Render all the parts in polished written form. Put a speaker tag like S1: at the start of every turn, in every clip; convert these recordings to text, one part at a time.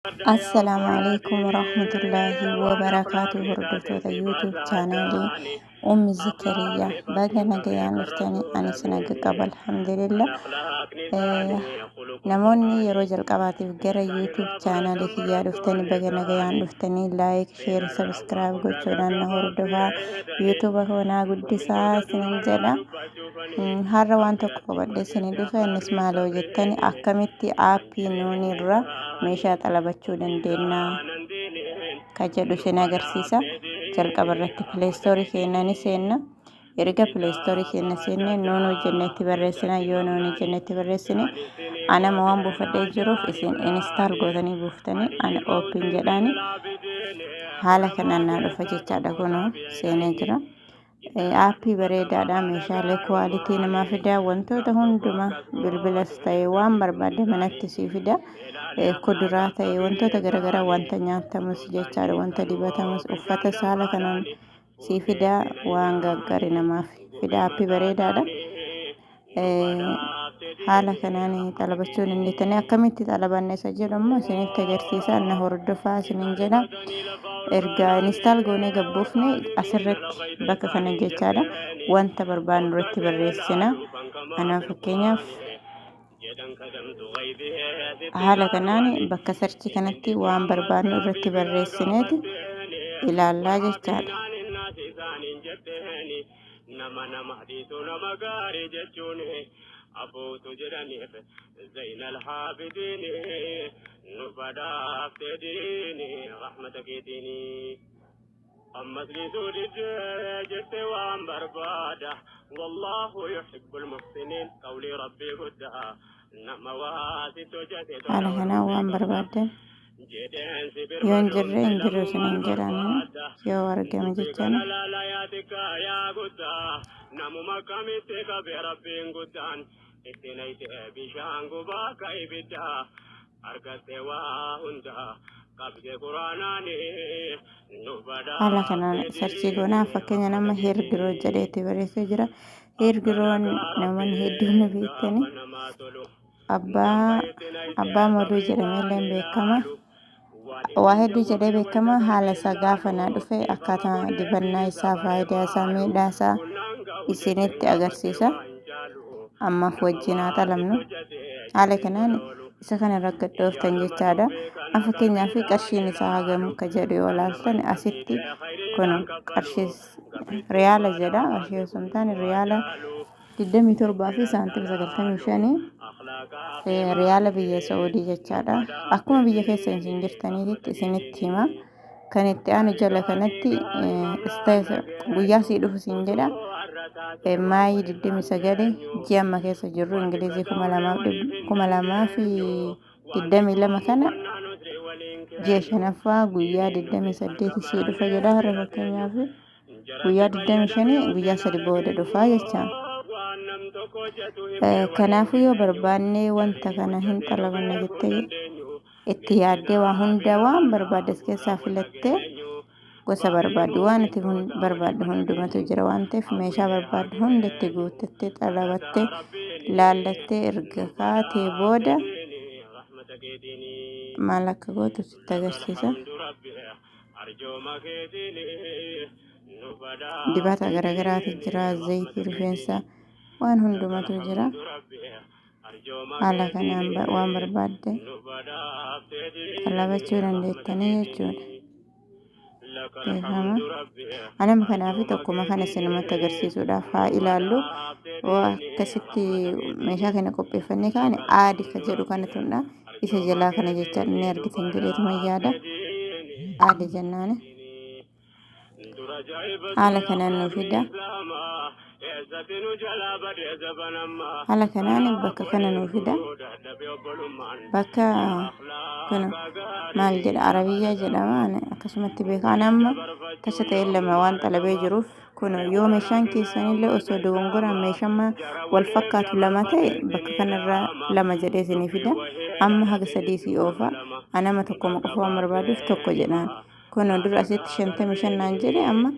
S1: Assalaamu alaikum warahmatullaahi wabarakaatu. Hordoftoota YouTube chaanaalii Ummi Zakariyaa, baga nagayaan dhuftanii. Ani isin naga qaba, alhamdulillah. Namoonni yeroo jalqabaatiif gara YouTube chaanaalii kiyyaa dhuftanii, baga nagayaan dhuftanii. Like, share, subscribe gochuudhaan na hordofaa, YouTube kanaa guddisaa isinin jedha. Har'a waan tokko qabadhee isinii dhufe. Innis maaloo jettani, akkamitti aappii Noon irra meeshaa xalabachuu dandeenya ka jedhu isin agarsiisa. Jalqaba irratti Play Store keenya ni seenna. Erga Play Store keenya seenne, Noonuu jennee itti barreessina. Yoo Noonuu jennee itti barreessine, anama waan buufadhee jiruuf isin install gootanii buuftanii, ani open jedhaani, haala kanaan naa dhufa jechaadha. Kunoo seenee jira. Aappii bareedaadha. Meeshaalee quality namaa fida. Wantoota hundumaa, bilbilas ta'e, waan barbaade manatti sii fida. Kuduraa ta'e, wantoota garaagaraa, wanta nyaatamus jechaadha, wanta dibatamus, uffata saala kanaan sii fida. Waan gaggaarii namaaf fida. Aappii bareedaadha. Haala kanaan xalabachuu dandeettanii. Akkamitti xalabanne isa jedhu immoo isinitti agarsiisa, na hordofaa isinin jedha. Erga install goonee gabbuufne, asirratti bakka kana jechaadha, wanta barbaannu irratti barreessina. Ana fakkeenyaaf haala kanaan bakka search kanatti waan barbaannu irratti barreessineeti ilaallaa jechaadha.
S2: Nama nama dhiisu, nama gaarii jechuun abbootu jedhaniif Zainal Haabidiin nu badhaafte diini rahmata keetiini. Ammas dhiisuu diddee jette waan barbaada. Wallaahu yuhibbul muhsiniin, qawlii Rabbii guddaa nama waasitti hojjete.
S1: Haala kanaan waan barbaaddan, yoo hin jirre hin jiru isiniin jedhan, yoo argame jechaadha.
S2: Namuma kamitti qabe Rabbiin guddaan itti nayte bishaan gubaa ka ibiddaa argatte waa hundaa qabde Quraanaani nu.
S1: Haala kanaan search goonaa. Fakkeenya nama Hairgrow jedheetti barreessee jira. Hairgrown namoonni hedduun ni beektani. Abbaa Moluu jedhamee illee beekama. Waa hedduu jedhee beekama. Haala isaa gaafa naa dhufe, akkaataa dibannaa isaa, faayidaa isaa, miidhaa isaa isinitti agarsiisa. Ammaaf wajjin haa xalamnu. Haala kanaan isa kana irra gadhooftan jechaadha. Fakkeenyaaf qarshiin isaa hagam akka jedhu yoo ilaaltan, asitti kun qarshii riyaala jedha. Qarshii osoo hin taane riyaala 27 fi saantima 95, riyaala biyya Saa'udii jechaadha. Akkuma biyya keessa isin jirtaniitti isinitti hima. Kan itti aanu jala kanatti guyyaa sii dhufu siin jedha. Maayii 29, ji'a amma keessa jirru, Ingilizii 2022 kana, ji'a shanaffaa, guyyaa 28 sii dhufa jedha. Har'a fakkeenyaaf guyyaa 25, guyyaa 3 booda dhufaa jecha. Kanaafuu yoo barbaanne wanta kana hin xalabanna jettee itti yaaddee, waa hunda waan barbaaddes keessaa filattee, gosa barbaaddu, waan ati barbaaddu hundumatu jira waan ta'eef, meeshaa barbaaddu hunda itti guuttattee, xalabattee, laallattee erga kaatee booda maal akka gootu sitti agarsiisa. Dibata garagaraatu jira, zayitii rifeensaa, waan hundumatu jira. Haala kanaan waan barbaadde xalabachuu dandeettanii jechuudha. Beekama. Anama kanaaf tokkuma kana isinumatti agarsiisuudhaaf haa ilaallu. Akkasitti meeshaa kana qopheeffannee kaane, add ka jedhu kana tunda isa jalaa kana jecha ni argitan jedheetuma yaada. Add jennaani. Haala kanaan nu fida. Haala kanaan bakka kana nu fida. Bakka kana maal jedha? Arabiyyaa jedhama, akkasumatti beekaan. Amma tasa ta'e lama waan xalabee jiruuf, kun yoo meeshaan keessanillee osoo dogongoraan meeshaan wal fakkaatu lama ta'e, bakka kanarraa lama jedhee isinii fida. Amma haga sadii si oofa. Anama tokkoma qofa waan barbaaduuf tokko jedhaan. Kun dura asitti 55 naan jedhe, amma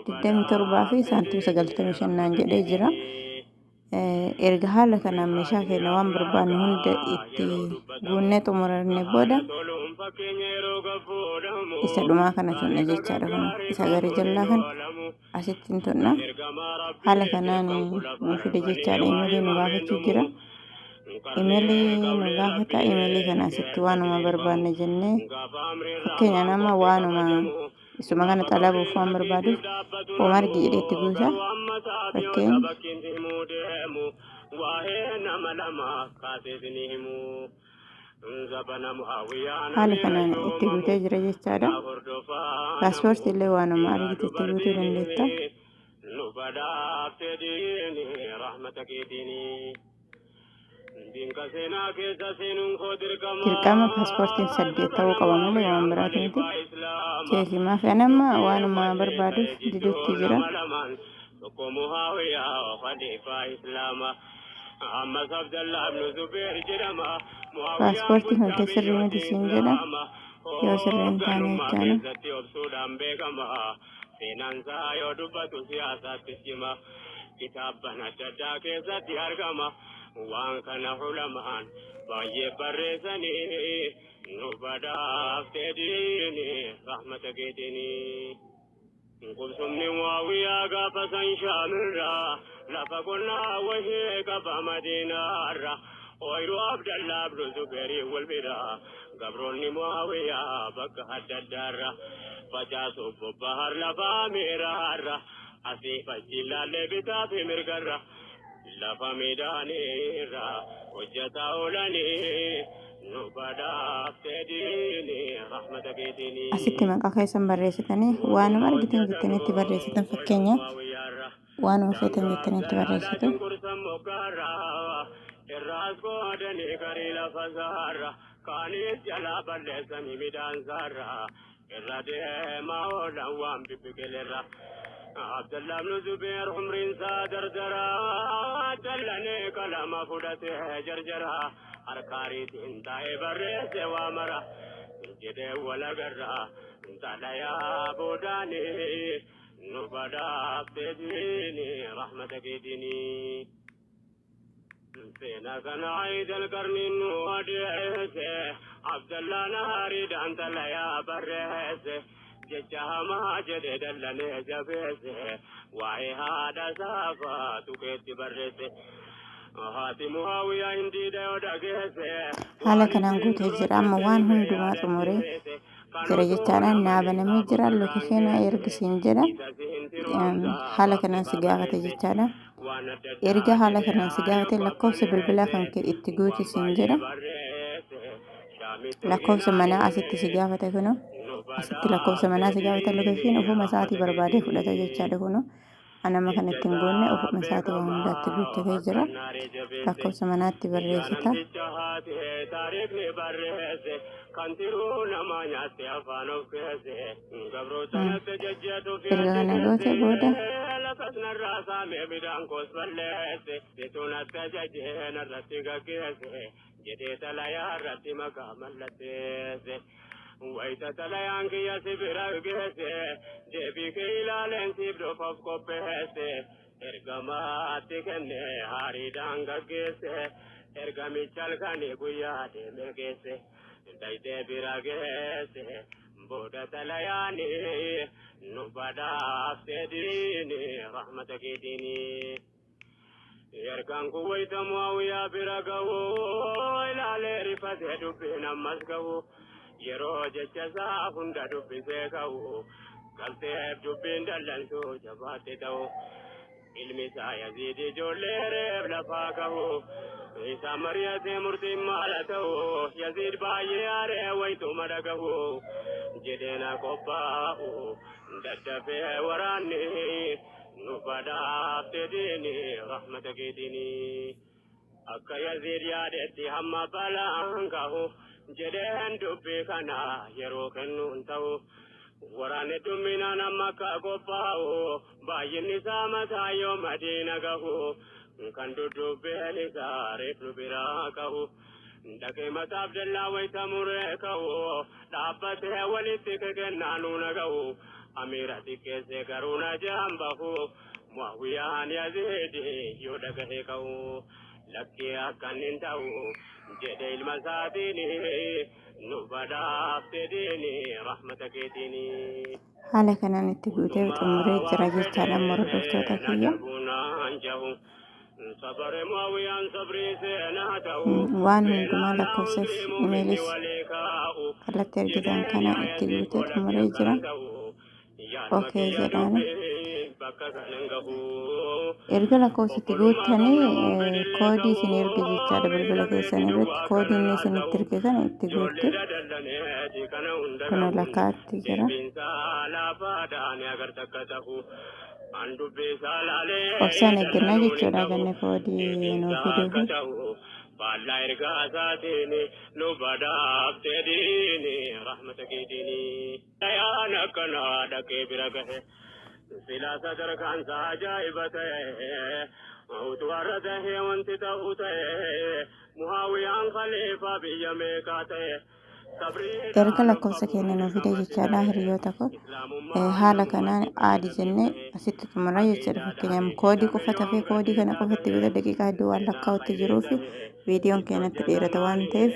S1: 27 fi saantima 95 naan jedhee jira. Erga haala kanaan meeshaa keenya waan barbaannu hunda itti guunnee xumuranne booda, Isa dhumaa kana tunna jechaadha. Kun isa gara jallaa kan asitti hin tunna. Haala kanaan nu fide jechaadha. Imeelii nu gaafachuu jira. Imeelii nu gaafata. Imeelii kana asitti waanuma barbaanne jennee, fakkeenya nama waanuma isuma kana xalabuuf waan barbaaduuf Omargi jedhee itti guuta. Fakkeenya haala kanaan itti guutee jira jechaadha. Paaspoortii illee waanuma argite itti guutuu dandeetta.
S2: Nu badhaafte diini rahmata keetiini. Dinka seenaa keessa seenuun koo dirqama.
S1: Dirqama paaspoortiin 8 ta'uu qaba malee waan biraati miti. Check maaf amma waanuma barbaaduuf didutti jira.
S2: Tokko Muhaawiyaa khaliifaa Islaama. Ammas Abdallah ibnu Zubeer jedhama.
S1: Paaspoortiin kan kee sirrii miti siin jedha. Yoo sirrii hin taane jechaadha.
S2: Keessatti obsuudhaan beekama. Seenaan isaa yoo dubbatu siyaasaatti cima. Kitaabban adda addaa keessatti argama. Waan kana ulamaan baay'ee barreessanii, nu badhaafte diini rahmata keetiini. Qubsumni Muawiyaa gaafa san Shaamirraa lafa qonnaa wahee qaba Madiinaarra. Ooyiruu Abdallaa ibnu Zubeerii wal bira, gabroonni Muawiyaa bakka adda addaarra facaasuuf bobbahar lafa miiraarra, asii fachi ilaallee bitaa fi mirgarra lafa midhaaniirra hojjetaa oolanii, nu badhaafte diini rahmata keetiini.
S1: Asitti maqaa keessan barreessitanii, waanuma argitan jettanitti barreessitan, fakkeenyaaf waanuma feetan jettanitti barreessitu.
S2: Irraas qoodanii garii lafa saarra, kaanis jalaa balleessanii midhaan saarra irra deemaa oolan waan bibbiqilerra. Abdallah ibnu Zubeer umriin isaa dardara, dallanee qalama fudhatee jarjara, harkaariitiin taa'ee barreesse waa mara jedhee walagarra xalayaa boodaanii, nu badhaafte diini rahmata keetiini. Seenaa kana Aayidal qarniin nu odeesse, Abdallah naariidhaan xalayaa barreesse, jecha hamaa jedhe dallanee jabeesse, waa'ee haadha saafaa tuqeetti barreesse. Haati Muhaawiyaa hindiida yoo dhageesse.
S1: Haala kanaan guutee jira. Amma waan hundumaa xumuree jira jechaadha. Naa banamee jira. Location ergisiin jedha. Haala kanaan si gaafate jechaadha. Erga haala kanaan si gaafate, lakkoofsa bilbilaa kan kee itti guuti siin jedha. Lakkoofsa manaa asitti si gaafate. Kunoo asitti lakkoofsa manaa si gaafate. Location ofuma isaatii barbaadee fudhata jechaadha. Kunoo anama kan ittiin goonne ofuma isaatii waan hundaatti guuttatee jira. Lakkoofsa manaatti barreessita.
S2: Taariikni barreesse kan tiruu nama nyaatte afaan of keesse gabroota natti jajjeetu fi
S1: Erga kana goote booda
S2: lafas narraa saamee midhaan koos balleesse, situ natti ajajee narratti gaggeesse jedhee xalayaa irratti maqaa mallatteesse. Wayita xalayaan kiyya si bira geesse, deebii kee ilaaleen siif dhufuuf qopheesse. Ergamaatti kenne hariidhaan gaggeesse, ergamicha halkanii guyyaa deemee geesse. Dayitee bira geesse booda xalayaanii, nu badhaafte diini rahmata keetiini. Ergaan kun wayita Muawiyaa bira ga'u, ilaalee rifatee dubbiin ammas ga'u, yeroo jecha isaa hunda dubbisee ka'u, galteef dubbiin dallansuu jabaatte ta'u. Ilmi isaa Yaziid ijoollee reef lafaa ka'u, isa mari'atee murtiin maala ta'u, Yaziid baay'ee aaree wayituma dhagahu, jedheena qophaa'u daddafee waraanni, nu badhaafte diini rahmata keetiini. Akka Yaziid yaadetti hamma balaan gahu jedheen dubbii kana yeroo kennuun ta'u. Waraanni dhumminaan amma akka qophaa'u, baay'inni isaa mataa yoo Madiina gahu, kan duddubbeen isaa reef nu biraa ka'u. Dhaqee mataa Abdallaa wayita muree ka'u, dhaabbatee walitti kekennaanuu na ga'u. Amiira xiqqeessee garuu na jaan bahu, Muawiyaan Yaziidi yoo dhagahee ka'u. Lakkee akkan hin ta'u jedhe ilma isaatiin nu badhaafte diini rahmata keetiin.
S1: Haala kanaan itti guutee xumuree jira jechaadha hordoftoota kiyya. Waan hundumaa lakkoofsas imeelis kallattii argitan kana itti guutee xumuree jira. Okay jedhaani. Erga lakkoofsatti guuttanii koodii isin erge jechaadha bilbila keessan irratti koodii inni isinitti erge kana itti guuttu. Kun lakkaa'atti jira. Obsaan eeggannaa jechuudha ganni koodii nuu fiduufi.
S2: Faallaa ergaa isaatiin nu badhaafte diini rahmata keetiin. Dayaan akkanaa dhaqee bira gahe silaa sadarkaan isaa ajaa'iba ta'e utuu har'a tahee wanti ta'u ta'e Muhaawiyaan khaliifaa biyya meeqaa ta'e.
S1: Erga lakkoofsa keenya nuu fide jechaadha hiriyoota koo. Haala kanaan add jennee asitti xumura jechuudha. Fakkeenyaaf koodii qofa tafee koodii kana qofatti guuta daqiiqaa hedduu waan lakkaa'utti jiruu fi viidiyoon keenyatti dheerata waan ta'eef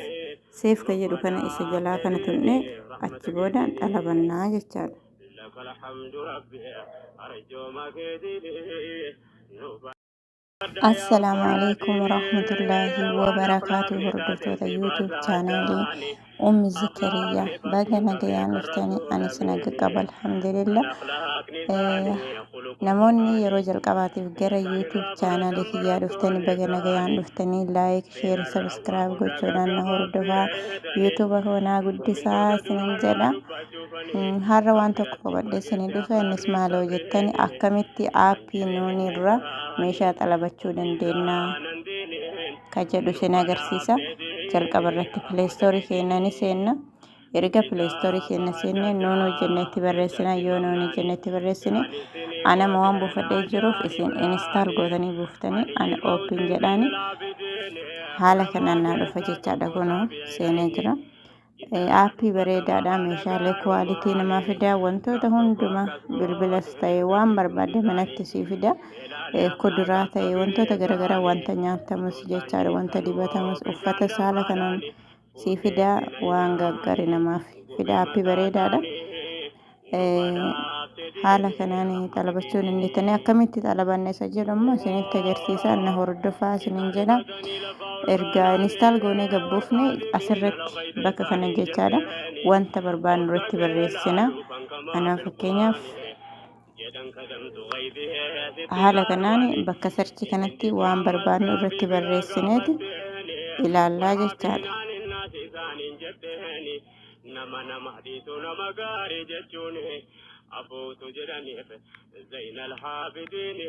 S1: save ka jedhu kana isa jalaa kana tuqnee achi booda xalabannaa jechaadha.
S2: لك الحمد ربي أرجو ما
S1: Assalaamu alaikum warahmatullaahi wabarakaatu. Hordoftoota YouTube chaanaalii Ummi Zakariyaa, baga nagayaan dhuftanii. Ani isin qaba, alhamdulillah. Namoonni yeroo jalqabaatiif gara YouTube chaanaalii kiyyaa dhuftanii, baga nagayaan dhuftanii. Like, share, subscribe gochuudhaan na hordofaa, YouTube kanaa guddisaa isinin jedha. Har'a waan tokko qabadhee isinii dhufe. Innis maaloo jettani, akkamitti aappii nuuni irra meeshaa xalabachuu dandeenya ka jedhu isin agarsiisa. Jalqaba irratti Play Store keenya ni seenna. Erga Play Store keenya seenne, nuunuu jennee itti barreessina. Yoo nuuni jennee itti barreessine, anama waan buufadhee jiruuf isin install gootanii buuftanii, ani open jedhaani, haala kanaan naa dhufa jechaadha. Kunoo seenee jira. Aappii bareedaadha. Meeshaalee quality namaa fida. Wantoota hundumaa, bilbilas ta'e, waan barbaadde manatti sii fida. Kuduraa ta'e, wantoota garaagaraa, wanta nyaatamus jechaadha, wanta dibatamus, uffata haala kanaan sii fida. Waan gaggaarii namaaf fida. Aappii bareedaadha. Haala kanaan xalabachuu dandeettanii. Akkamitti xalabanna isa jedhu immoo isinitti agarsiisa, na hordofaa isiniin jedha. Erga install goonee gabbuufne, asirratti bakka kana jechaadha wanta barbaannu irratti barreessina. Anaa fakkeenyaaf haala kanaan bakka search kanatti waan barbaannu irratti barreessineeti ilaallaa jechaadha.
S2: Nama nama dhiisu nama gaarii jechuun afuutu jedhaniif Zainal Haabidiin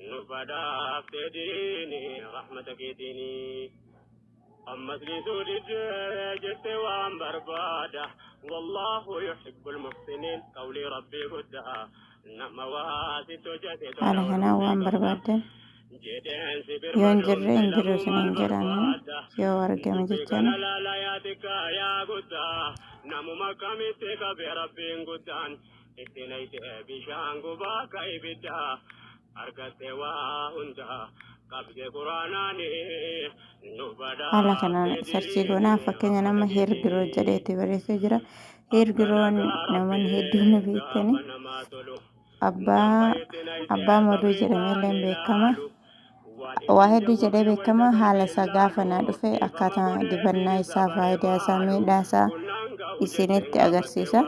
S2: nu badhaafte diini rahmata keetiin. Ammas dhiisuu diddee jette waan barbaada wallaahu yuhibbul muhsiniin qawlii rabbii guddaa nama waasitti hojjete.
S1: Haala kanaan waan barbaaddan yoo hin jirre, hin jiru isiniin jedhaan, yoo argame jechaadha.
S2: Namuma kamitti qabe rabbiin guddaan itti nayte bishaan gubaa ka ibiddaa argatte waa hundaa qabde quraanaani nu.
S1: Haala kanaan search goonaa. Fakkeenya nama Hairgrow jedheetti barreessee jira. Hairgrown namoonni hedduun ni beektani. Abbaa Moluu jedhamee illee beekama. Waa hedduu jedhee beekama. Haala isaa gaafa naa dhufe, akkaataa dibannaa isaa, faayidaa isaa, miidhaa isaa isinitti agarsiisa.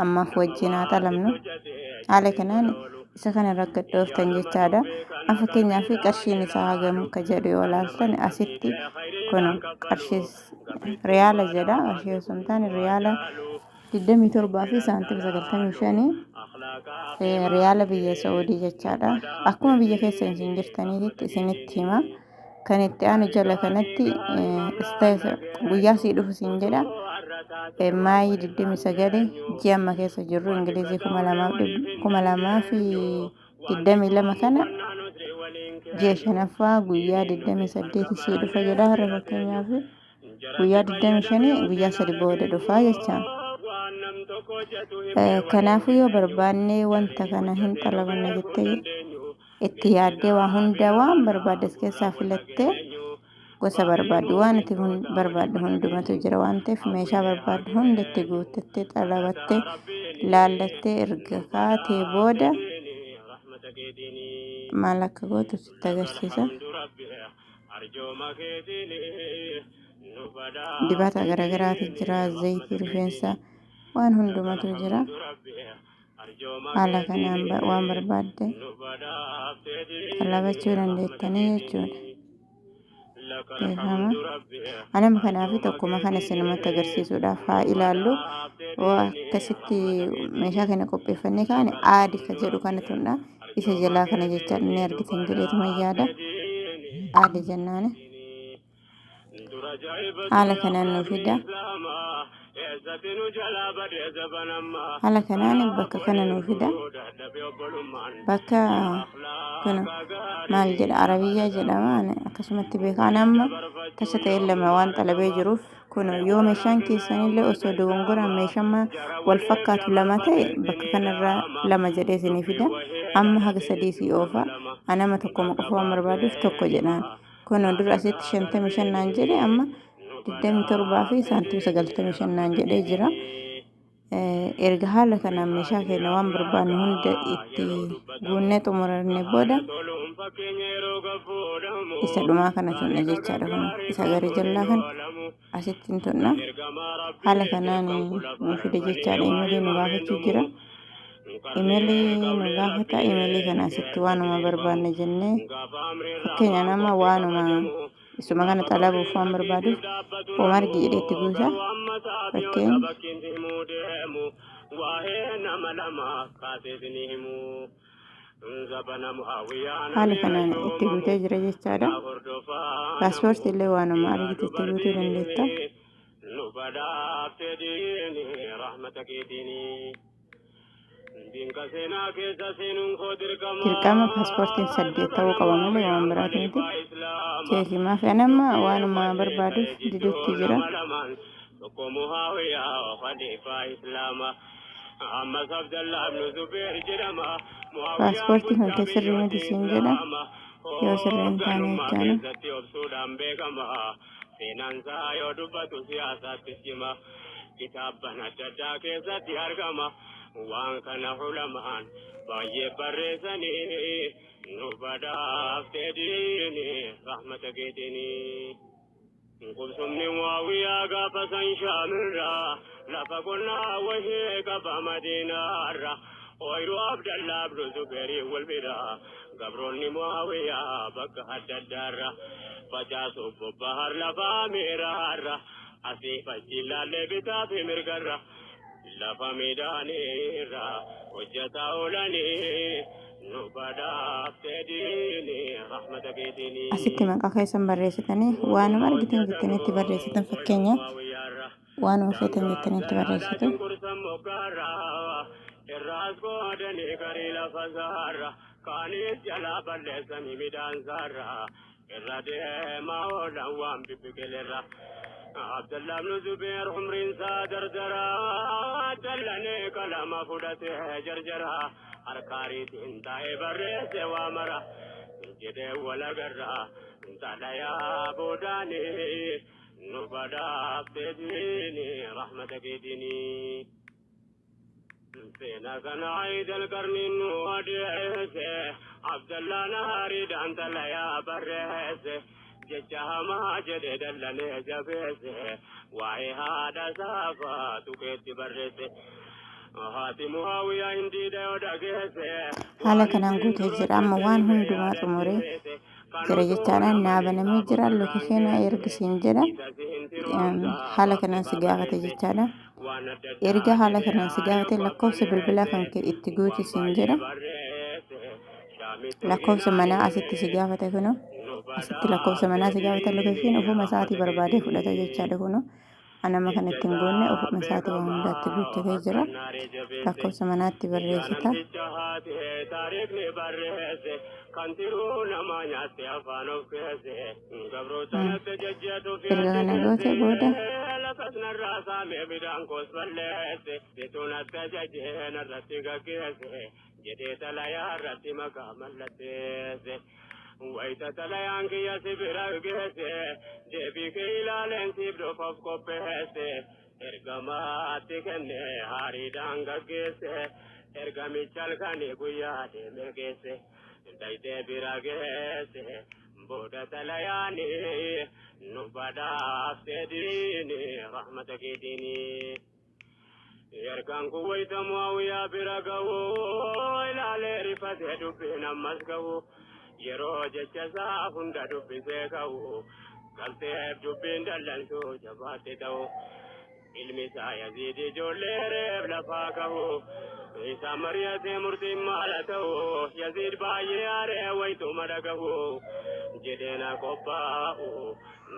S1: Ammaaf wajjin haa xalamnu. Haala kanaan isa kana irra gadhooftan jechaadha. Fakkeenyaaf qarshiin isaa hagam ka jedhu yoo ilaaltan, asitti kun qarshii riyaala jedha. Qarshii osoo hin taane riyaala 27 fi saantima 95, riyaala biyya Saa'udii jechaadha. Akkuma biyya keessa isin jirtaniitti isinitti hima. Kan itti aanu jala kanatti guyyaa sii dhufu siin jedha. Maayii 29, ji'a amma keessa jirru, Ingilizii 2022 kana ji'a shanaffaa guyyaa 28 sii dhufa jedha. Har'a fakkeenyaaf guyyaa 25, guyyaa 3 booda dhufaa jecha. Kanaafuu yoo barbaanne wanta kana hin xalabanna jettee Itti yaaddee waa hunda waan barbaadde keessaa filattee gosa barbaaddu waan itti barbaaddu hundumatu jira waan ta'eef meeshaa barbaaddu hunda itti guuttattee xalabattee laallattee erga kaatee booda maal akka gootu sitti agarsiisa. Dibata garaagaraatu jira, zayitii rifeensaa waan hundumatu jira. Haala kanaan waan barbaadde xalabachuu dandeettanii jechuudha. Beekama. Anama kanaaf tokkuma kana isinumatti agarsiisuudhaaf haa ilaallu. Akkasitti meeshaa kana qopheeffannee kaane aadi ka jedhu kana tunda isa jalaa kana jecha inni argitan jedheetuma yaada. Aadi jennaani. Haala kanaan nu fida. Haala kanaan bakka kana nu fida. Bakka kun maal jedha, Arabiyyaa jedhama, akkasumatti beekaan amma tasa ta'e lama waan xalabee jiruuf. Kun yoo meeshaan keessanillee osoo dogongoraan meeshaan wal fakkaatu lama ta'e bakka kanarraa lama jedhee isinii fida. Amma haga sadii si oofa. Anama tokkoma qofa waan barbaaduuf tokko jedhaan. Kun dura asitti 55 naan jedhe, amma 27 fi saantima 95 naan jedhee jira. Erga haala kanaan meeshaa keenya waan barbaannu hunda itti guunnee xumuranne booda isa dhumaa kana tunna jechaadha. Kun isa gara jallaa kan asitti hin tunna. Haala kanaan nu fide jechaadha. Imeelii nu gaafachuu jira. Imeelii nu gaafata. Imeelii kana asitti waanuma barbaanne jennee, fakkeenya nama waanuma isuma kana xalabuuf waan barbaaduuf Omargi jedhee itti guuta fakkeenya. Haala kanaan itti guutee jira jechaadha. Paaspoortii illee waanuma argite itti guutuu dandeetta.
S2: Nu badhaafte diini rahmata keetiini. Dinka seenaa keessa seenuun koo dirqama.
S1: Dirqama paaspoortiin 8 ta'uu qaba malee waan biraati miti. Check maafi anamma waanuma barbaaduuf didutti jira.
S2: Tokko Muhaawiyaa, khaliifaa Islaama. Ammas Abdallah ibnu Zubeer jedhama.
S1: Paaspoortii kan kee sirrii miti siin jedha. Yoo sirrii hin taane jechaadha.
S2: Keessatti obsuudhaan beekama. Seenaan isaa yoo dubbatu siyaasaatti cima. Kitaabban adda addaa keessatti argama. Waan kana ulamaan baay'ee barreessanii, nu badhaafte diini rahmata keetiini. Qubsumni Muawiyaa gaafa san Shaamirraa lafa qonnaa wahii qaba Madiinaarra. Ooyiruu Abdallaa ibnu Zubeerii wal bira gabroonni Muawiyaa bakka adda addaarra facaasuuf bobbahar lafa miiraarra, asii fachi ilaallee bitaa fi mirgarra lafa midhaaniirra hojjetaa oolanii, nu badhaafte diini rahmata keetiini.
S1: Asitti maqaa keessan barreessitanii waanuma argitan jettanii itti barreessitan, fakkeenyaaf waanuma feetan jettanii itti barreessitu.
S2: Irraas qoodanii garii lafa saarra, kaanis jalaa balleessanii midhaan saarra irra deemaa oolan waan bibbiqilerra. Abdallah ibnu Zubeer umriin isaa dardara, dallanee qalama fudhatee jarjara, harkaariitiin taa'ee barreesse waa mara jedhee walagarra xalayaa boodaanii, nu badhaafte diini rahmata keetiini. Seenaa kana Aayidal qarniin nu odeesse, Abdallah naariidhaan xalayaa barreesse, jecha hamaa jedhe dallanee jabeesse, waa'ee haadha saafaa tuqeetti barreesse. Haati Muhaawiyaa hindiidha yoo dhageesse.
S1: Haala kanaan guutee jira. Amma waan hundumaa xumuree jira jechaadha. Naa banamee jira. Location ergisiin jedha. Haala kanaan si gaafate jechaadha. Erga haala kanaan si gaafate lakkoofsa bilbilaa kan kee itti guuti siin jedha. Lakkoofsa manaa asitti si gaafate kunoo. Asitti lakkoofsa manaa si gaafata. Location ofuma isaatii barbaadee fudhata jechaadha kunoo. Anama kan ittiin goonne ofuma isaatii waan hundaatti guuttatee jira. Lakkoofsa manaatti barreessita.
S2: Taariikni barreesse kan tiruu nama nyaatte afaan of keesse gabroota natti jajjatu.
S1: Erga kana goote booda
S2: Akkas narraa saamee bidhaan koos balleesse situ natti ajajee narratti gaggeesse jedhee xalayaa irratti maqaa mallatteesse. Wayita xalayaan kiyya si bira geesse deebii kee ilaaleen siif dhufuuf qopheesse. Ergamaatti kenne hariidhaan gaggeesse ergamicha halkanii guyyaa deemee geesse. Dayitee bira geesse booda xalayaani nu badhaaftee diini rahmata keetiini. Ergaan kun wayita Mu'aawiyaa bira ga'u ilaalee rifatee dubbiin ammas ga'u yeroo jecha isaa hunda dubbisee ka'u galteef dubbiin dallansuu jabaatti ta'u. Ilmi isaa Yaziid ijoollee reef lafaa ka'u isa mari'atee murtiin maala ta'u Yaziid baay'ee aaree wayituma dhaga'u jedheena qophaa'u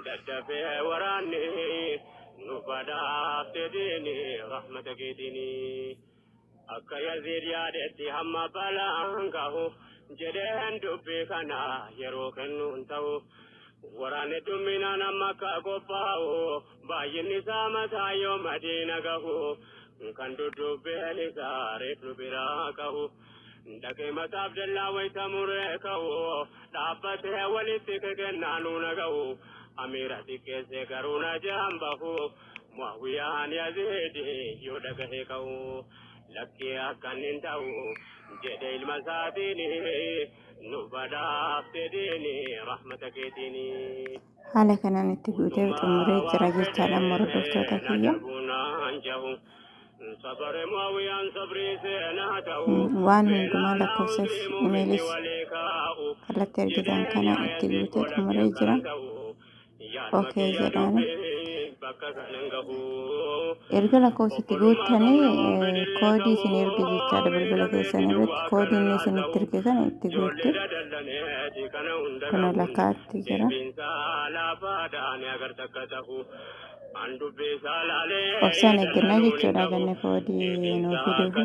S2: daddafee waraanni nu badhaaftee diini rahmata keetiini. Akka Yaziid yaadetti hamma balaan ga'u jedheen dubbii kana yeroo kennuun ta'u. Waraanni dhumminaan amma akka qophaa'u baay'inni isaa mataa yoo Madiina gahu kan duddubbeen isaa reef nu biraa ka'u. Dhaqee mataa Abdallaa wayita muree ka'u dhaabbatee walitti kekennaa na ga'u. Amiira xiqqeessee garuu na jaan bahu Mu'aawiyaan Yaziidi yoo dhagahee ka'u. Lakkee akkan hin ta'u jedhe ilma isaatiin nu badhaaftee diini rahmata keetiini.
S1: Haala kanaan itti guutee xumuree jira jechaadha amma hordoftoota kiyya. Waan hundumaa lakkoofsas imeelis kallattii argitan kana itti guutee xumuree jira. Okay jedhaani. Erga lakkoofsatti guuttanii koodii isin erge jechaadha bilbila keessan irratti koodii inni isinitti erge kana itti guuttu kun lakkaa'atti jira. Obsaan eeggannaa jechuudha ganni koodii nuu fiduufi.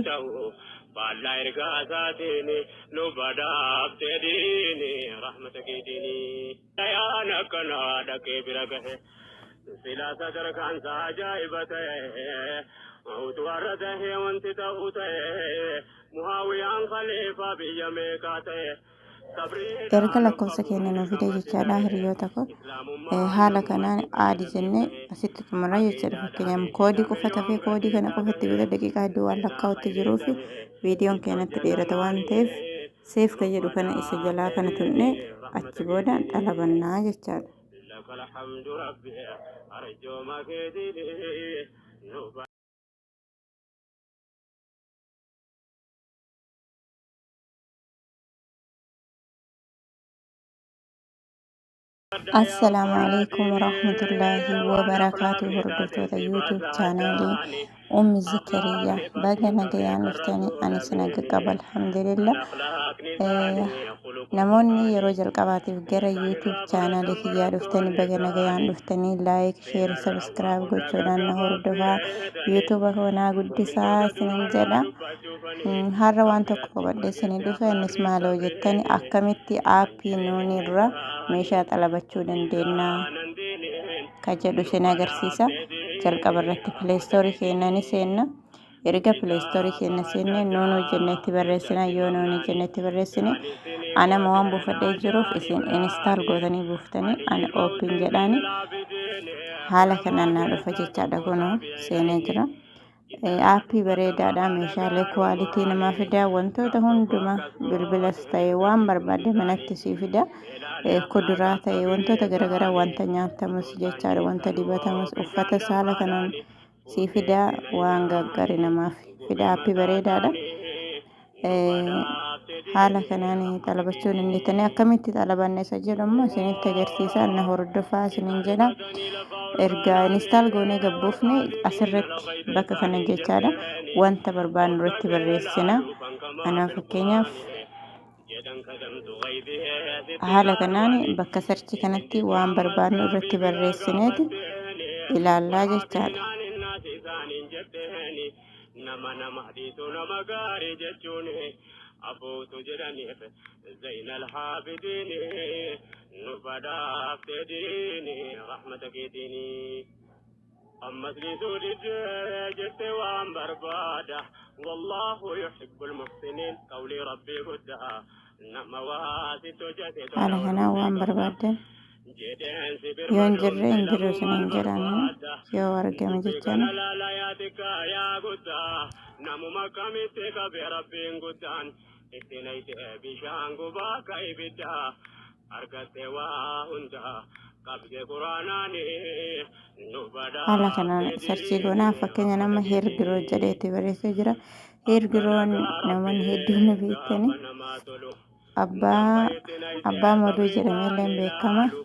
S2: Faallaa ergaa isaatiin nu badhaaftee diini rahmata keetiini. Ayaan akkanaa dhaqee bira gahe silaa sadarkaan isaa ajaa'iba ta'e utuu har'a tahee wanti ta'u ta'e Mu'aawiyaan khaliifaa biyya meeqaa ta'e.
S1: Erga lakkoofsa keenya nuu fide jechaadha hiriyoota koo haala kanaan add jennee asitti xumurra jechaadha. Fakkeenyaaf koodii qofa tafee koodii kana qofa itti guuta daqiiqaa hedduu waan lakkaa'utti jiruu fi viidiyoon keenyatti dheerata waan ta'eef save kan jedhu kana isa jalaa kana tuqnee achi booda xalabannaa jechaadha.
S2: لك الحمد ربي أرجو ما كيدي
S1: Assalaamu alaikum warahmatullaahi wabarakaatu. Hordoftoota YouTube chaanaalii Ummi Zakariyaa, baga nagayaan dhuftanii. Ani naga qaba, alhamdulillah. Namoonni yeroo jalqabaatiif gara YouTube chaanaalii kiyyaa dhuftanii baga nagayaan dhuftanii. Like, share, subscribe gochuudhaan na hordofaa, YouTube koo naa guddisaa isinin jedha. Har'a waan tokko qabadhee isinii dhufe. Innis maaloo jettani, akkamitti aappii nuuni irra meeshaa xalabachuu dandeenya ka jedhu isin agarsiisa. Jalqaba irratti Play Store keenya ni seenna. Erga Play Store keenya seenne nuunuu jenne itti barreessina. Yoo nuuni jenne itti barreessine, anama waan buufadhee jiruuf isin install gootanii buuftanii ani open jedhaani haala kanaan naa dhufa jechaadha. Kunoo seenee jira. Aappii bareedaadha. Meeshaalee quality namaa fida. Wantoota hundumaa bilbilas ta'e waan barbaade manatti sii fida. Kuduraa ta'e, wantoota garaagaraa, wanta nyaatamus jechaadha, wanta dibatamus, uffata haala kanaan sii fida. Waan gaggaarii namaaf fida. Aappii bareedaadha. Haala kanaan xalabachuu dandeettanii. Akkamitti xalabanna isa jedhamu isinitti agarsiisa, na hordofaa isiniin jedha. Erga install goonee gabbuufne asirratti bakka kana jechaadha wanta barbaannu irratti barreessina. Anaa fakkeenyaaf haala kanaan bakka search kanatti waan barbaannu irratti barreessineeti ilaallaa jechaadha.
S2: Nama nama dhiisu nama gaarii jechuun abbootu jedhaniif Zainal Haabidiin nu badhaaftee diini rahmata keetiini. Ammas dhiisuu diddee jette waan barbaada. Wallaahu yuhibbul muhsiniin qawlii rabbii guddaa. Nama waa sitti hojjete tola
S1: Haala kanaan
S2: ooluu
S1: waan
S2: beekamta.
S1: barbaaddan
S2: Jedheen si
S1: yoo hin
S2: birmaduun
S1: jirre hin jiru
S2: jedhamuu
S1: isin
S2: maal
S1: hin jedhan
S2: barbaadda?
S1: yoo argame
S2: Dubbii
S1: jechaana.
S2: kana laala yaa xiqqaa yaa guddaa. Namuma kamitti qabe rabbiin guddaan. Itti nayitee bishaan gubaa akka ibiddaa. Argatte waa hundaa qabde quraanaani nu
S1: Haala kanaan
S2: badhaafte
S1: search goonaa
S2: diini
S1: fakkeenya nama
S2: rahmata
S1: hair grow
S2: keetiini.
S1: jedheetti barreessee jira.
S2: Akka
S1: Hair grown
S2: dhagaa
S1: namoonni
S2: rabbii
S1: hedduun ni beektani.
S2: gaafa namaa tolu.
S1: Abbaa
S2: Danfa itti nayitee
S1: abbaa moduu
S2: sabri
S1: jedhamee illee
S2: isaanii
S1: beekama.
S2: laalu.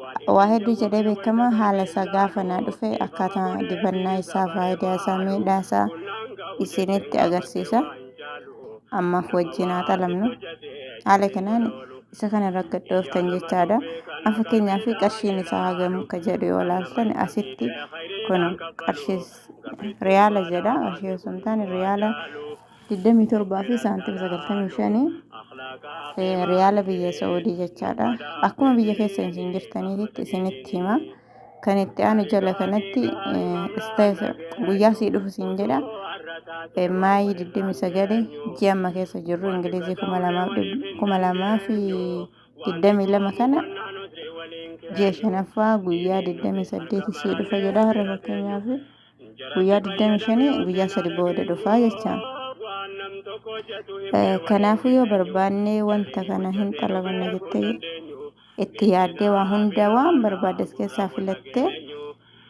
S2: Waan
S1: Waa
S2: isin
S1: hedduu jedhee
S2: jawwabee
S1: beekama.
S2: wayita
S1: Haala
S2: galtee
S1: isaa gaafa naa
S2: laalu.
S1: dhufe
S2: Dhiifama
S1: akkaataa
S2: godhee
S1: dibannaa
S2: fi
S1: isaa,
S2: sabaree
S1: faayidaa isaa,
S2: maalu.
S1: miidhaa isaa
S2: Kunnaan ga'u jetteen
S1: isinitti
S2: gaafatte
S1: agarsiisa.
S2: waan jaalu.
S1: Ammaaf
S2: Nama
S1: wajjin haa
S2: waa sitti
S1: xalamnu.
S2: hojjete
S1: Haala
S2: jetteen
S1: kanaan
S2: tola oolu.
S1: isa kana irra gad dhooftan
S2: Iyyaa nama
S1: jechaadha.
S2: dubbii kana
S1: Fakkeenyaaf
S2: qalbiidhaan
S1: qarshiin isaa hagam
S2: ilaalu.
S1: akka jedhu yoo
S2: Kan nama
S1: ilaaltan
S2: isa
S1: asitti
S2: miidhee
S1: kun
S2: khayriidhaan kaffalu.
S1: qarshii
S2: Gabrittiin
S1: riyaala jedha.
S2: baadhaa
S1: Qarshii
S2: baase
S1: osoo hin
S2: kunis
S1: taane
S2: waa
S1: riyaala
S2: jaalu.
S1: 27 fi
S2: Dubbii
S1: saantima
S2: laallaalaalu
S1: 95
S2: akhlaaqaa fi
S1: riyaala biyya
S2: maalii
S1: Saa'udii
S2: nu
S1: jechaadha.
S2: badhaafte
S1: Akkuma biyya keessa isin
S2: diini
S1: jirtaniitti
S2: rahmata
S1: isinitti hima.
S2: keetiini.
S1: Kan itti aanu jala
S2: Tariqaa
S1: kanatti
S2: haqiiqaa Imaam Raarra
S1: guyyaa
S2: geenyu
S1: sii dhufu siin jedha.
S2: utuu har'a taate waan
S1: Maayii
S2: walirraan
S1: 29
S2: geenyu
S1: ji'a amma keessa jirru
S2: waan
S1: Ingilizii
S2: xiqqaa ta'ullee waliif hin
S1: 2022
S2: dandeenyu waan
S1: kana
S2: xiqqoo mufannaa nusri waliin
S1: ji'a
S2: keenyu
S1: shanaffaa guyyaa
S2: diiniin nuti
S1: 28
S2: harka
S1: sii dhufa jedha.
S2: barallee
S1: Har'a
S2: bira teenyu
S1: fakkeenyaaf guyyaa
S2: jaratti fayyadame
S1: 25
S2: yoo
S1: guyyaa sadi
S2: seenaa
S1: booda
S2: dhageenyu
S1: dhufaa jecha.
S2: waan nam tokko hojjetu himnee waliin
S1: Kanaafuu yoo
S2: geenyu
S1: barbaanne
S2: jarri
S1: wanta
S2: ni
S1: kana hin
S2: hojjete nu
S1: xalabanna
S2: beekuu hin
S1: jettee
S2: dandeenyu
S1: itti yaaddee waa
S2: geessisaa
S1: hunda waan
S2: bilaala
S1: barbaaddes keessaa
S2: gurraan wal
S1: filattee
S2: dhageenyu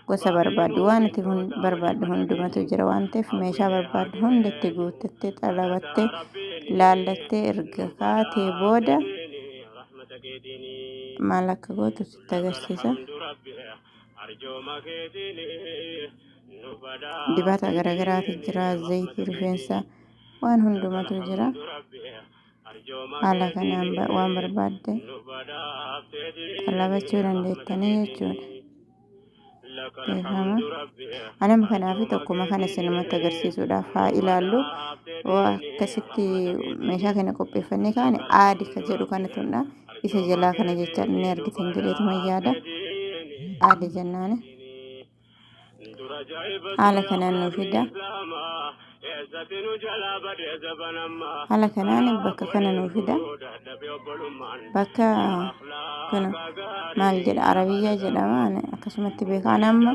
S1: gosa
S2: baabii
S1: barbaaddu waan ati
S2: mu'mintoota waliif
S1: barbaaddu hundumatu
S2: dhageenyu
S1: jira waan ta'eef meeshaa
S2: hawwilee
S1: barbaaddu hunda itti
S2: hageenyu
S1: guuttattee xalabattee
S2: kadhataa rabbiini
S1: laallattee erga
S2: nu
S1: kaatee
S2: badhaafte
S1: booda
S2: diini rahmata keetiini.
S1: maal akka gootu sitti
S2: لك
S1: agarsiisa.
S2: الحمد ربي أرجو ما كيتيني
S1: Dibata
S2: نبدأ
S1: garaagaraatu
S2: ديني
S1: jira,
S2: رحمة
S1: zayitii rifeensaa
S2: كيتيني
S1: waan
S2: لك
S1: hundumatu jira.
S2: الحمد ربي أرجو ما
S1: Haala kanaan waan
S2: كيتيني
S1: barbaadde
S2: نبدأ
S1: xalabachuu
S2: ديني رحمة
S1: dandeettanii jechuudha.
S2: كيتيني لك
S1: Beekama.
S2: الحمد ربي
S1: Anama kanaaf
S2: أرجو ما
S1: tokkuma kana isinumatti
S2: كيتيني
S1: agarsiisuudhaaf haa ilaallu.
S2: نبدأ
S1: Yoo
S2: ديني
S1: akkasitti
S2: رحمة
S1: meeshaa
S2: كيتيني
S1: kana qopheeffannee kaane
S2: لك
S1: aadi ka
S2: الحمد
S1: jedhu kana
S2: ربي
S1: tunda isa
S2: أرجو ما
S1: jalaa kana jecha
S2: كيتيني
S1: ni argitan jedheetuma
S2: نبدأ
S1: yaada.
S2: ديني
S1: Aadi
S2: رحمة
S1: jennaani.
S2: كيتيني dura ajaa'ibatu
S1: Haala kanaan nu
S2: akhlaaqni
S1: fida.
S2: islaamaa eessatti nu jalaa badee zabanammaa
S1: Haala kanaan
S2: karaa
S1: bakka kana
S2: waliin
S1: nu fida.
S2: furuu dadhabe obbolummaan
S1: Bakka
S2: yaa
S1: kun
S2: akhlaaqa
S1: maal
S2: gaarii
S1: jedha Arabiyyaa
S2: haala
S1: jedhama
S2: gaarummaa
S1: ani akkasumatti beekaan
S2: waliin
S1: amma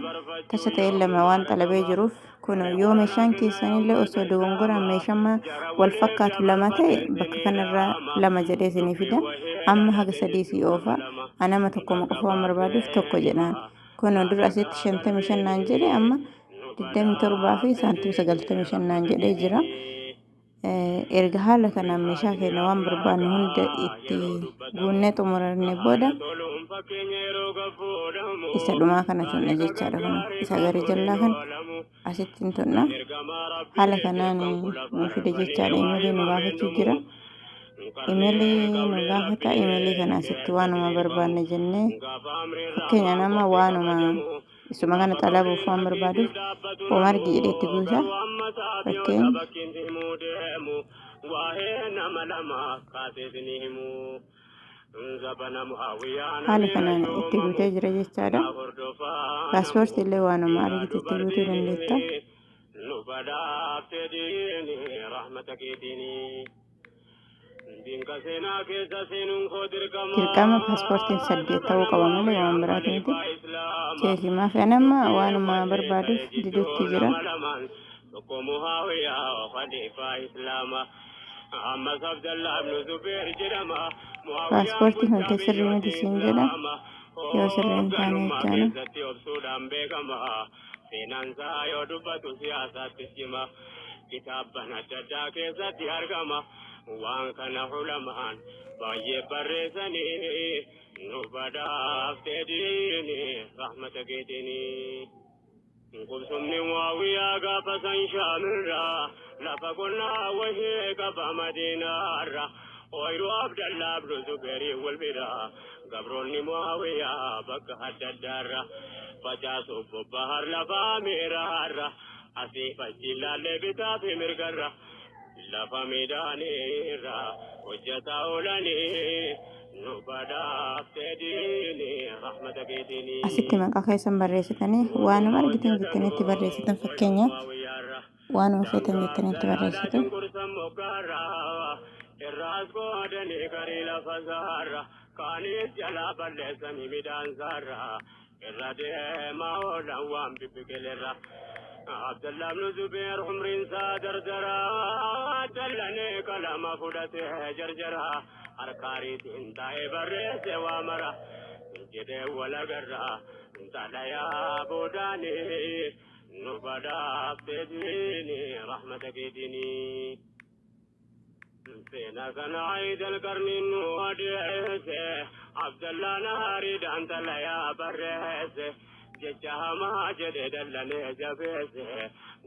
S1: tasa
S2: dabarfachuun
S1: ta'e lama
S2: yoomuma
S1: waan xalabee
S2: argama
S1: jiruuf kun
S2: warri
S1: yoo
S2: quraanaa
S1: meeshaan
S2: kennaa
S1: keessanillee
S2: ummata
S1: osoo dogongoraan
S2: islaamaa
S1: meeshaan
S2: jara
S1: wal
S2: waliin
S1: fakkaatu lama ta'e
S2: dabarfate
S1: bakka
S2: isinii
S1: kanarraa
S2: dhaama
S1: lama jedhee isinii
S2: dubbii
S1: fida
S2: wahee
S1: amma haga
S2: dhalate
S1: sadii sii
S2: jechuun
S1: oofa
S2: nama lama
S1: anama tokkoma qofa waan barbaaduuf tokko jedhaan
S2: gaggabaabeema
S1: kun dura asitti
S2: haala
S1: 55 naan jedhe
S2: qalbiini
S1: amma
S2: nu
S1: 27 fi
S2: badhaafte
S1: saantima
S2: diini
S1: 95 naan
S2: rahmata
S1: jedhee jira.
S2: keetiini.
S1: Erga haala kanaan meeshaa keenya waan barbaannu hunda itti guunnee xumuranne booda isa dhumaa kana tunna jechaadha. Kun isa gara jallaa kana asitti hin tunna. Haala kanaan nu fide jechaadha. Imeelii nu gaafachuu jira. Imeelii nu gaafata. Imeelii kana asitti waanuma barbaanne jennee fakkeenya nama waanuma isuma kana xalabuuf waan barbaaduuf homargi jedheetti guuta. Fakkeenya haala kanaan itti guutee jira jechaadha. Paaspoortii illee waanuma argite itti guutuu dandeetta.
S2: Nu badhaafte diini rahmata keetiini. Dinka seenaa keessa seenuun koo dirqama.
S1: Dirqama paaspoortiin 8 ta'uu qaba malee waan biraati miti.
S2: Khaliifaa Islaamaa.
S1: Cheekimaa fi anamma
S2: Dubbii
S1: waanuma
S2: wahee
S1: barbaaduuf
S2: ta'e
S1: didutti
S2: jidduu
S1: jira.
S2: nama lamaan. Tokko Muhaawiyaa khaliifaa Islaamaa. Ammas Abdallaa ibnu Zubeer jedhama. Muhaawiyaan
S1: Paaspoortiin kan
S2: bulchaa
S1: kee sirrii miti
S2: biyyoota
S1: siin jedha.
S2: Islaamaa.
S1: Yoo sirrii hin taane
S2: Hoogganummaa
S1: jechaana.
S2: keessatti obsuudhaan beekama. Seenaan isaa yoo dubbatu siyaasaattis hima. Kitaabban adda addaa keessatti argama. Waan kana ulamaan baay'ee barreessanii nu badhaafte diini rahmata keetiini. Qubsumni Muawiyaa gaafa san Shaamirraa lafa qonnaa wahee qaba Madiinaarra. Ooyiruu Abdallaa ibnu Zubeerii wal bira gabroonni Muawiyaa bakka adda addaarra facaasuuf bobbahar lafaa miiraarra asii fachi ilaallee bitaa fi mirgarra lafa midhaaniirra hojjetaa oolanii
S1: Asitti maqaa keessan barreessitanii waanuma argitan jettanitti barreessitan, fakkeenyaaf waanuma feetan jettanitti barreessitu.
S2: Irraas qoodanii garii lafa saarra kaanis jalaa balleessanii midhaan saarra irra deemaa oolan waan bibbiqilerra. Abdallah ibn Zubair umriin isaa dardaraa dallanee qalama fudhatee jarjara harkaariitiin taa'ee barreesse waa mara jedhee walagarraa xalayaa boodaanii nu badhaaftee diini rahmata keetiinii. Seenaa kana Aayidal qarniin nu adeesse, Abdallah naariidhaan xalayaa barreesse, jecha hamaa jedhe dallanee jabeesse,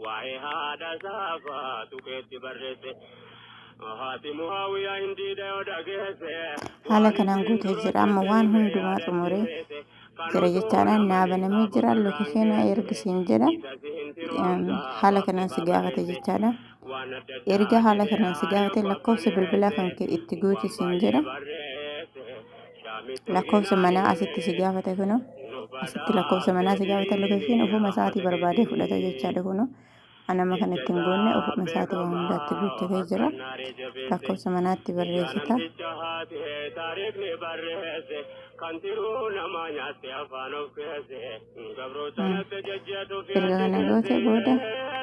S2: waa'ee haadha saafaa tuqeetti barreesse. Haati Muhaawiyaa hindiida yoo dhageesse.
S1: Haala kanaan guutee jira. Amma waan hundumaa xumuree jira jechaadha. Naa banamee jira. Location ergisiin jedha. Haala kanaan si gaafate jechaadha. Erga haala kanaan si gaafate, lakkoofsa bilbilaa kan kee itti guutisiin jedha. Lakkoofsa manaa asitti si gaafate. Kuno asitti lakkoofsa manaa si gaafate. Location ofuma isaatii barbaadee fudhata jechaadha. Kuno anama kan ittiin goonne, ofuma isaatii waan hundaatti guuttatee jira. Lakkoofsa manaatti barreessita.
S2: Taariikni barreesse kan tiruu namaa nyaatte afaan of keesse gabroota natti jajjeetu.
S1: Erga kana goote booda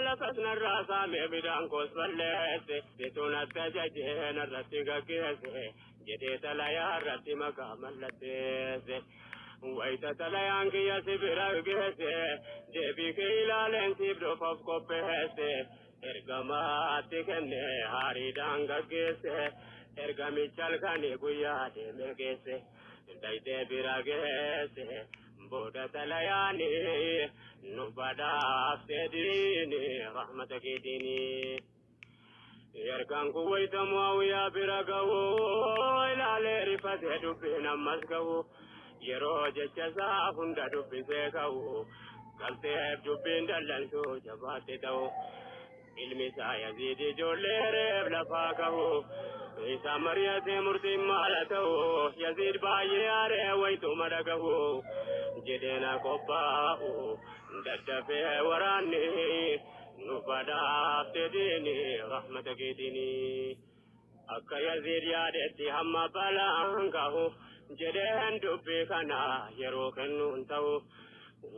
S2: lafas narraa saamee midhaan koos balleesse, situu natti ajajee narratti gaggeesse jedhee xalayaa irratti maqaa mallatteesse. Wayita xalayaan kiyya si bira geesse, deebii kee ilaaleen siif dhufuuf qopheesse. Ergamaatti kenne haariidhaan gaggeesse, ergamicha halkanii guyyaa deemee geesse. Dayitee bira geesse booda xalayaanii nu badhaaftee diini rahmata keetiini. Ergaan kun wayita Muawiyaa bira ga'u ilaalee rifatee dubbiin ammas ga'u, yeroo jecha isaa hunda dubbisee ka'u galteef dubbiin dallansuu jabaatti ta'u. Ilmi isaa Yaziid ijoollee reef lafaa ka'u isa mari'atee murtiin maala ta'u. Yaziid baay'ee aaree wayituma dhaga'u jedheena qophaa'u daddafee waraanni nu badhaafte diini rahmata keetiini. Akka Yaziid yaadetti hamma balaan gahu jedheen dubbii kana yeroo kennuun ta'u.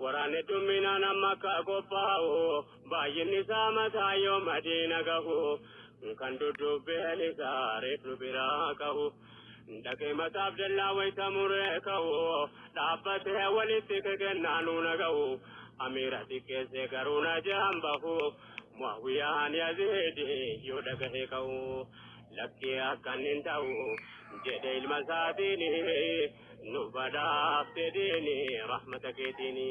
S2: Waraanni dhumminaan amma akka qophaa'u, baay'inni isaa mataa yoo Madiina gahu kan duddubbeen isaa reef nu biraa ka'u. Dhaqee mataa Abdallaa wayita muree ka'u dhaabbatee walitti kekennaa na ga'u. Amiira xiqqeessee garuu na jaan bahu Muawiyaan Yaziidi yoo dhagahee ka'u. Lakkii akkan hin ta'u jedhe ilma isaatiin, nu badhaafte diini rahmata keetiini.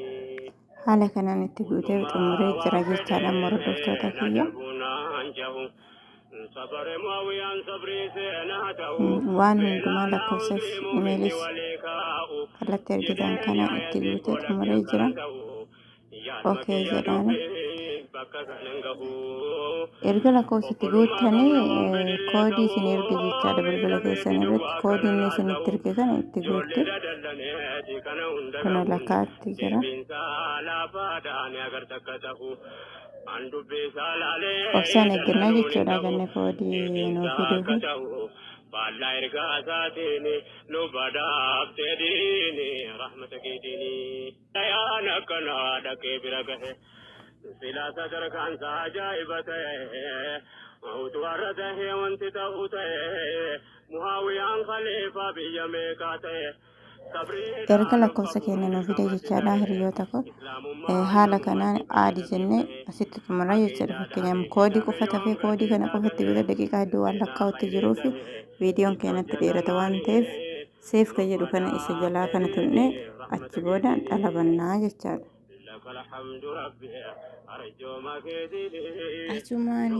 S1: Haala kanaan itti guutee xumuree jira jechaadha hordoftoota kiyya.
S2: Sabare Muawiyaan sabrii seenaa ta'u.
S1: Waan hundumaa lakkoofsas imeelis kallattii argitan kana itti guutee xumuree jira. Okay jedhaani. Erga lakkoofsa itti guuttanii koodii isin erge jechaadha. Bilbila keessan irratti koodii inni isinitti erge kana itti guuttu. Kun lakkaa'atti jira. Obsaan eeggannaa jechuudha ganni koodii nuu fiduufi.
S2: Faallaa ergaa isaatiin nu badhaafte diini rahmata keetiini. Ayaan akkanaa dhaqee bira gahe. Silaa sadarkaan isaa ajaa'iba ta'e. Utuu har'a tahee wanti ta'u ta'e. Muhaawiyaan khaliifaa biyya meeqaa ta'e.
S1: Erga lakkoofsa keenya nuu fide jechaadha, hiriyoota koo, haala kanaan add jennee asitti xumurra jechaadha. Fakkeenyaaf koodii qofa tafee, koodii kana qofatti guuta daqiiqaa hedduu waan lakkaa'utti jiruu fi viidiyoon keenyatti dheerata waan ta'eef, save kan jedhu kana isa jalaa kana tuqnee achi booda xalabannaa jechaadha.
S2: لك الحمد ربي أرجو ما كيدي.
S1: Asumaan.